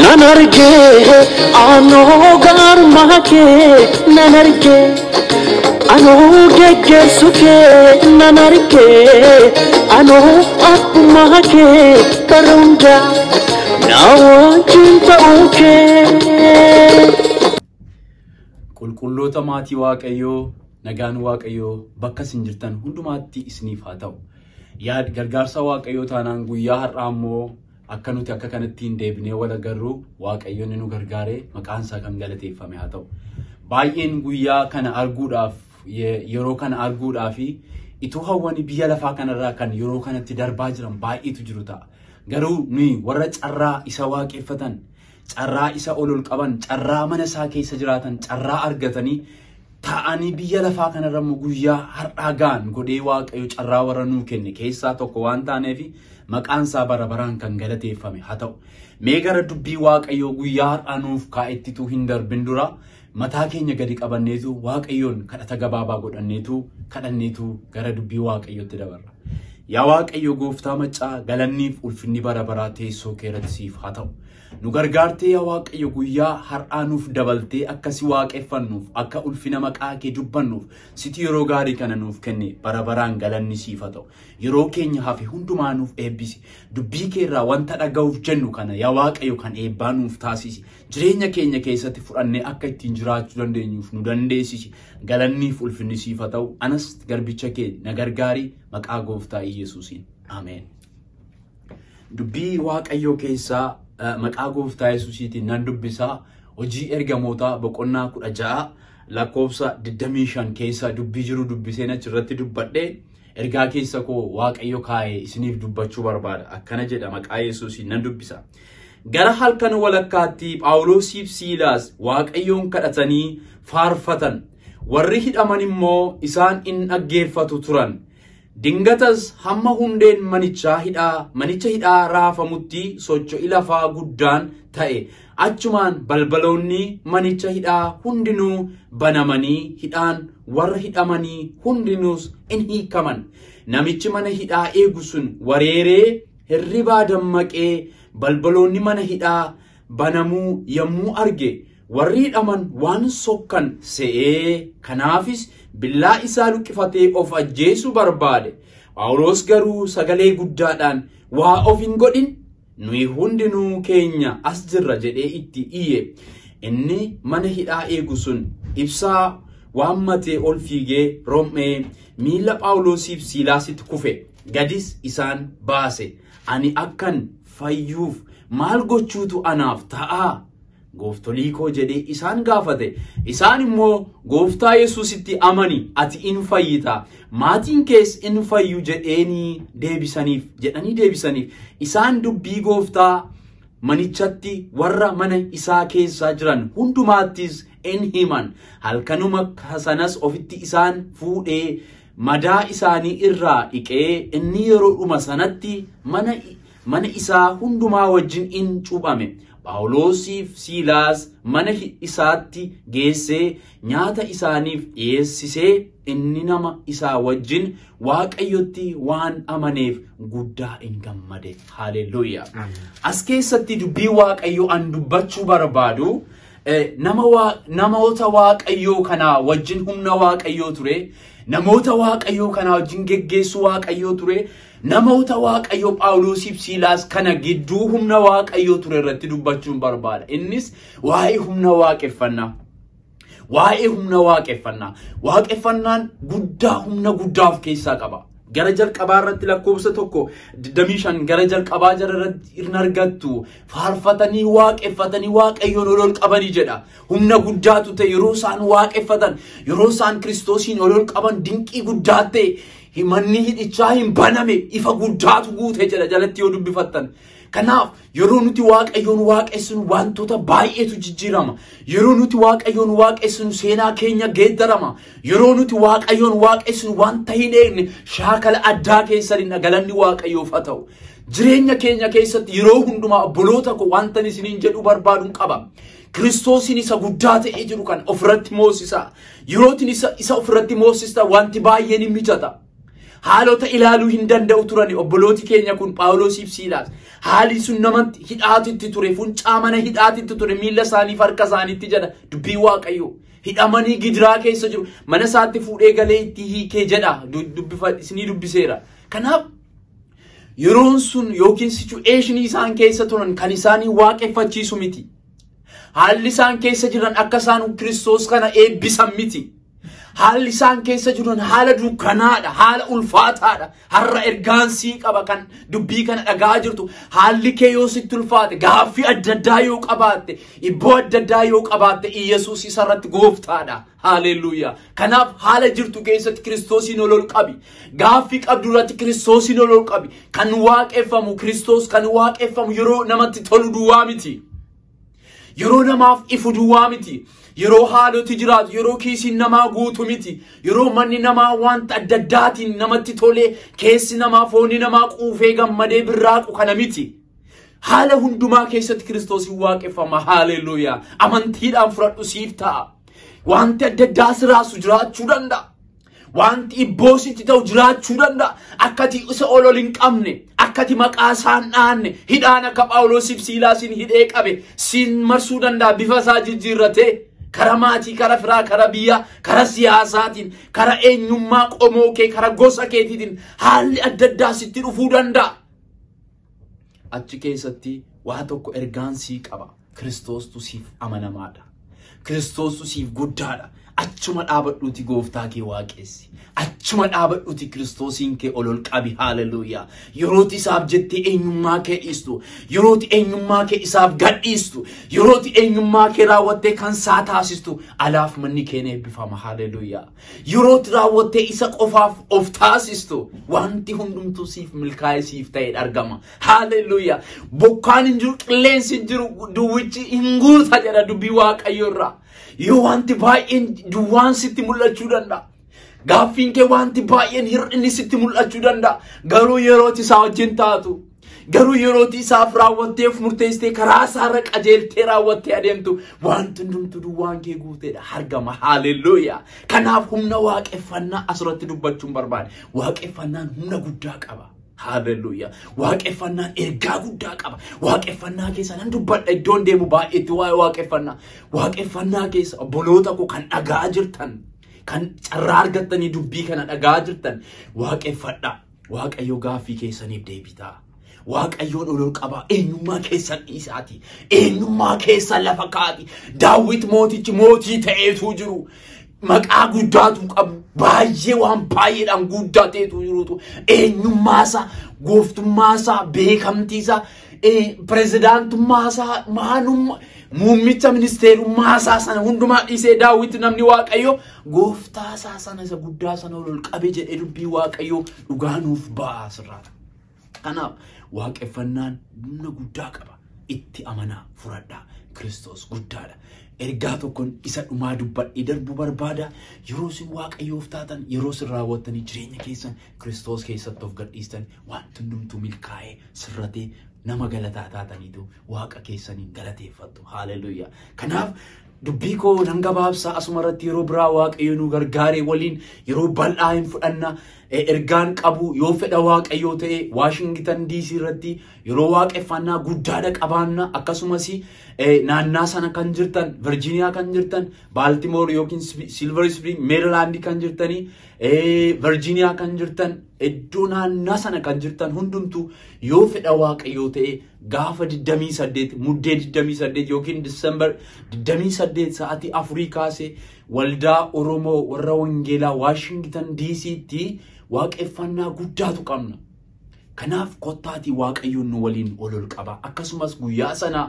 Nan argee anoo gaarummaa kee nan argee anoo geggeessu kee nan argee anoo abbummaa kee bara hundaa na wajjin ta'uu kee. Qulqulloota maatii Waaqayyoo, nagaan Waaqayyoo bakka isin jirtan hundumaatti isiniif haa ta'u. Yaad gargaarsa Waaqayyoo taanaan guyyaa har'aa immoo akka nuti akka kanatti hin deebinee wal agarru Waaqayyoon nu gargaaree maqaan isaa kan galateeffame haa ta'u. Baay'een guyyaa kana arguudhaaf, yeroo kana arguudhaaf ituu hawwanii biyya lafaa kanarraa kan yeroo kanatti darbaa jiran baay'eetu jiru ta'a. Garuu nuyi warra carraa isa waaqeffatan, carraa isa ol ol qaban, carraa mana isaa keessa jiraatan, carraa argatanii taa'anii biyya lafaa kanarra immoo guyyaa har'aa ga'an godhee Waaqayyo carraa warra nuu kenne keessaa tokko waan taaneef maqaan isaa bara baraan kan galateeffame haa ta'u. Mee gara dubbii Waaqayyoo guyyaa har'aa nuuf kaa'ettituu hin darbin dura mataa keenya gadi qabanneetu Waaqayyoon kadhata gabaabaa godhanneetu kadhanneetu gara dubbii Waaqayyootti dabarra. Yaa Waaqayyo gooftaa maccaa, galanniif ulfinni bara baraa teessoo kee irratti siif haa ta'u. Nu gargaartee yaa Waaqayyo guyyaa har'aa nuuf dabaltee akka si waaqeffannuuf, akka ulfina maqaa kee dubbannuuf siti yeroo gaarii kana nuuf kenne bara baraan galanni siif haa ta'u. Yeroo keenya hafe hundumaa nuuf eebbisi. Dubbii kee irraa wanta dhaga'uuf jennu kana yaa Waaqayyo kan eebbaa nuuf taasisi. Jireenya keenya keessatti fudhannee akka ittiin jiraachuu dandeenyuuf nu dandeessisi. Galanniif ulfinni siif haa ta'u. Anas garbicha kee na gargaari maqaa gooftaa Iyyasuusiin. Ameen. Dubbii Waaqayyoo keessaa maqaa gooftaa Yesuusiitiin nan dubbisaa. Hojii ergamootaa boqonnaa 16 lakkoofsa 25 keessa dubbii jiru dubbiseen achirratti dubbadhee ergaa keessa koo Waaqayyo kaa'ee isiniif dubbachuu barbaada. Akkana jedha maqaa Yesuusiin nan dubbisa. Gara halkan walakkaatti Phaawulosiif Siilaas Waaqayyoon kadhatanii faarfatan. Warri hidhaman immoo isaan in dhaggeeffatu turan. Dingatas hamma hundeen manicha hidhaa raafamutti socho'i lafaa guddaan ta'e. Achumaan balbaloonni manicha hidhaa hundinuu banamanii hidhaan warra hidhamanii hundinuus in hiikaman. Namichi mana hidhaa eegu sun wareeree hirribaa dammaqee balbaloonni mana hidhaa banamuu yommuu arge warri hidhaman waan sokkan se'ee kanaafis billaa isaa luqqifatee of ajjeesuu barbaade. Phaawulos garuu sagalee guddaadhaan waa of hin godhin, nuyi hundinuu keenya as jirra jedhee itti iyye. Inni mana hidhaa eegu sun ibsaa waammatee ol fiigee rom'ee miilla Phaawulosiif Siilaasitti kufe. Gadis isaan baase. Ani akkan fayyuuf maal gochuutu anaaf ta'aa? Gooftolii koo jedhee isaan gaafate. Isaan immoo gooftaa Yesuusitti amani, ati in fayyita, maatiin kees in fayyu jedhanii deebisaniif. Isaan dubbii gooftaa manichatti warra mana isaa keessa jiran hundumaattis in himan. Halkanuma sanas ofitti isaan fuudhee madaa isaanii irraa dhiqee inni yeroodhuma sanatti mana isaa hundumaa wajjin in cuuphame. Phaawulosiif Siilaas mana isaatti geessee nyaata isaaniif dhiyeessisee inni nama isaa wajjin Waaqayyotti waan amaneef guddaa in gammade. Haaleluyyaa. As keessatti dubbii Waaqayyoo an dubbachuu barbaadu namoota Waaqayyoo kanaa wajjin humna Waaqayyoo ture, namoota Waaqayyoo kanaa wajjin geggeessuu Waaqayyoo ture, namoota Waaqayyoo Phaawulosiif Siilaas kana gidduu humna Waaqayyoo ture irratti dubbachuun barbaada. Innis waa'ee humna waaqeffannaa. Waa'ee humna waaqeffannaa. Waaqeffannaan guddaa humna guddaa of keessaa qaba. Gara jalqabaa irratti lakkoofsa 1:25 gara jalqabaa jara irratti hin argattu. Faarfatanii waaqeffatanii Waaqayyoon ol ol qabanii jedha. Humna guddaatu ta'e yeroo isaan waaqeffatan, yeroo isaan Kiristoosiin ol ol qaban dinqii guddaa ta'e. Manni hidhichaa hin baname, ifa guddaatu guute jedha jalatti yoo dubbifattan. Kanaaf yeroo nuti Waaqayyoon waaqessinu wantoota baay'eetu jijjiirama. Yeroo nuti Waaqayyoon waaqessinu seenaa keenya geeddarama. Yeroo nuti Waaqayyoon waaqessinu wanta hin eegne shaakala addaa keessaniin galanni Waaqayyoof haa ta'u. Jireenya keenya keessatti yeroo hundumaa obboloota koo wanta isiniin jedhu barbaaduun qaba. Kiristoosiin isa guddaa ta'ee jiru kan ofirratti moosisa. Yerootiin isa ofirratti moosista wanti baay'een hin mijata. Haalota ilaaluu hin danda'u turani obbolooti keenya kun Phaawulosiif Siilaas. Haalli sun namatti hidhaatitti ture, funcaa mana hidhaatitti ture, miilla isaanii harka isaaniitti jedha dubbii Waaqayyoo. Hidhamanii gidiraa keessa jiru. Mana isaatti fuudhee galee itti hiikee jedha isinii dubbiseera. Kanaaf yeroon sun yookiin situation isaan keessa turan kan isaanii waaqeffachiisu miti. Haalli isaan keessa jiran akka isaan Kiristoos kana eebbisan miti. Haalli isaan keessa jiran haala dukkanaadha, haala ulfaataadha. Har'a ergaan sii qaba kan dubbii kana dhagaa jirtu. Haalli kee yoo sitti ulfaate, gaaffii adda addaa yoo qabaatte, ibboo adda addaa yoo qabaatte, Iyyasuus isarratti gooftaadha. Haaleluyyaa. Kanaaf haala jirtu keessatti Kiristoosiin ol ol qabi. Gaaffii qabdu irratti Kiristoosiin ol ol qabi. Kan waaqeffamu Kiristoos kan waaqeffamu yeroo namatti tolu duwwaa miti. Yeroo namaaf ifu duwwaa miti. Yeroo haaloti jiraatu, yeroo kiisiin namaa guutu miti. Yeroo manni namaa wanta adda addaatiin namatti tolee, keessi namaa foonni namaa quufee gammadee birraaqu kana miti. Haala hundumaa keessatti Kiristoosiin waaqeffama. Haaleluyyaa. Amantiidhaan fudhadhu siif ta'a. Wanti adda addaa siraasu jiraachuu danda'a. Wanti ibboo sitti ta'u jiraachuu danda'a. Akka ati isa ol ol hin qabne, akka ati maqaa isaan dhaanne, hidhaan akka Phaawulosiif Siilaasiin hidhee qabe siin marsuu danda'a bifa isaa jijjiirratee. Kara maatii, kara firaa, kara biyyaa, kara siyaasaatiin, kara eenyummaa qomoo kee, kara gosa keetiitiin haalli adda addaa sitti dhufuu danda'a. Achi keessatti waa tokko ergaan sii qaba. Kiristoostu siif amanamaadha. Kiristoostu siif guddaadha. Achuma dhaabadhuuti gooftaa kee waaqessi. Achuma dhaabadhuuti Kiristoosiin kee ol ol qabi. Haaleluyyaa. Yerooti isaaf jettee eenyummaa kee dhiistu. Yerooti eenyummaa kee isaaf gadhiistu. Yerooti eenyummaa kee raawwattee kan isaa taasistu. Alaaf manni kee eebbifama. Haaleluyyaa. Yerooti raawwattee isa qofaaf of taasistu. Wanti hundumtuu siif milkaa'ee siif ta'ee argama. Haaleluyyaa. Bokkaan hin jiru, qilleensi hin jiru, duwwichi hin guuta jedha dubbii Waaqayyoo irraa. Yoo wanti baay'een duwwaan sitti mul'achuu danda'a. Gaaffiin kee wanti baay'een hir'inni sitti mul'achuu danda'a. Garuu yerooti isaa wajjin taatu. Garuu yerooti isaaf raawwatteef murteessitee karaa isaarra qajeeltee raawwattee adeemtu wanti hundumtuu duwwaan kee guuteedha argama. Haaleluyyaa. Kanaaf humna waaqeffannaa asirratti dubbachuun barbaade. Waaqeffannaan humna guddaa qaba. Haaleluyyaa. Waaqeffannaan ergaa guddaa qaba. Waaqeffannaa keessa nan dubbadha iddoon deemu baay'eetti waa'ee waaqeffannaa. Waaqeffannaa keessa obboloota koo kan dhagaa jirtan, kan carraa argattanii dubbii kana dhagaa jirtan, waaqeffadha. Waaqayyo gaaffii keessaniif deebii ta'a. Waaqayyoon ol ol qaba. Eenyummaa keessan dhiisaati. Eenyummaa keessan lafa kaa'ati. Daawit mootichi mootii ta'eetu jiru. Maqaa guddaatu qabu. Baay'ee waan baay'eedhaan guddaa ta'etu jirutu. Eenyummaa isaa, gooftummaa isaa, beekamtii isaa, pirezidaantummaa isaa, maalummaa muummicha ministeerummaa isaa sana hundumaa dhiisee Daawit namni Waaqayyo gooftaa isaa sana isa guddaa sana ol ol qabe jedhee dubbii Waaqayyo dhugaa nuuf ba'a asirraa. Kanaaf waaqeffannaan humna guddaa qaba. Itti amanaa fudhadhaa. Kiristoos guddaadha. Ergaa tokkoon isa dhumaa dubbadhee darbuu barbaada. Yeroo isin Waaqayyoof taatan, yeroo isin raawwattanii jireenya keessan Kiristoos keessatti of gadhiistan, wanti hundumtuu milkaa'ee sirratee nama galataa taataniitu Waaqa keessaniin galateeffattu. Haaleluyyaa. Kanaaf dubbii koo nan gabaabsaa asuma irratti. Yeroo biraa Waaqayyo nu gargaaree waliin yeroo bal'aa hin fudhanna. Ergaan qabu yoo fedha Waaqayyoo ta'e Waashingtan DC irratti yeroo waaqeffannaa guddaadha qabaanna. Akkasumas naannaa sana kan jirtan, Virgiiniyaa kan jirtan, Baaltimoor yookiin Silver Spring, Meerilaand kan jirtanii, Virgiiniyaa kan jirtan, iddoo naannaa sana kan jirtan hundumtuu yoo fedha Waaqayyoo ta'e gaafa 28, muddee 28 yookiin Disembar 28 sa'aatii 4 kaasee waldaa Oromoo warra Wangeelaa Waashingtan DC'tti waaqeffannaa guddaatu qabna. Kanaaf kottaatii Waaqayyoon nu waliin ol ol qaba. Akkasumas guyyaa sana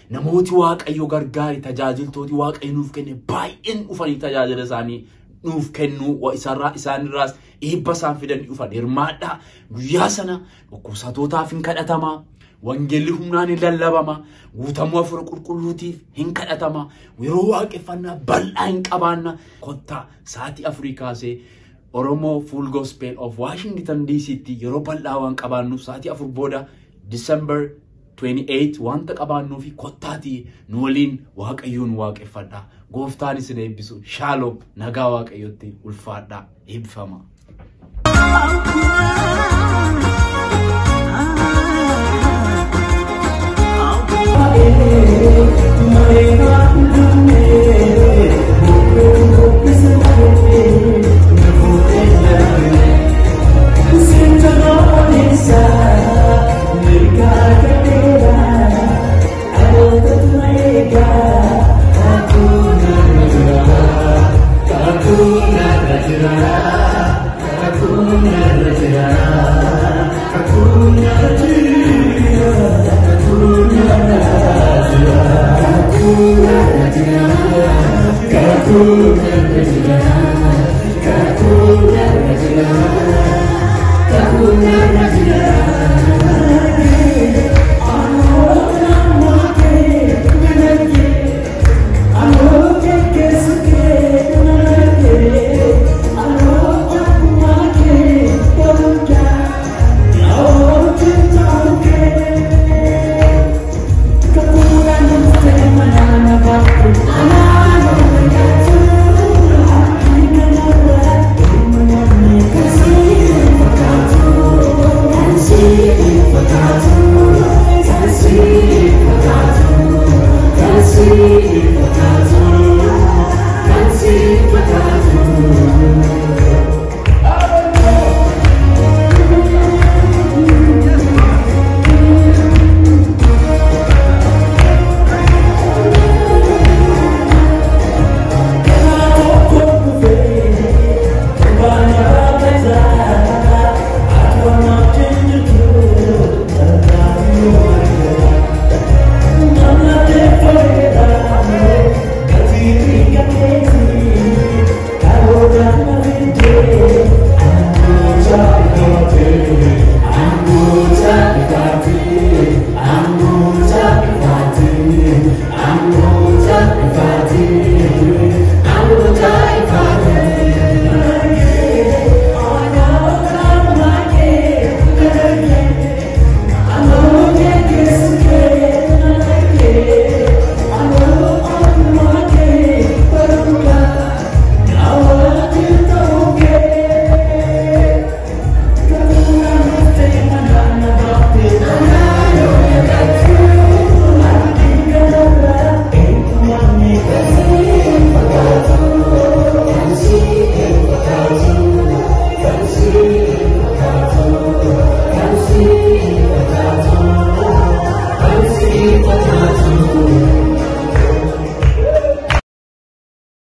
namooti Waaqayyo gargaare, tajaajiltooti Waaqayyo nuuf kenne baay'een dhufanii tajaajila isaanii nuuf kennuu, isarraa isaanirraas eebba isaan fidanii dhufan. Hirmaadhaa. Guyyaa sana dhukkubsatootaaf hin kadhatama. Wangeelli humnaan hin lallabama. Guutamuu hafuura qulqulluutiif hin kadhatama. Yeroo waaqeffannaa bal'aa hin qabaanna. Kottaa sa'aatii 4 kaasee Oromoo Full Gospel of Washington DC'tti yeroo bal'aa waan qabaannuuf sa'aatii 4 booda December 28 wanta qabaannuu fi kottaatii nu waliin Waaqayyoon waaqeffadhaa. Gooftaan isin eebbisu. Shaaloom, nagaa Waaqayyotti ulfaadhaa. Eebbifama.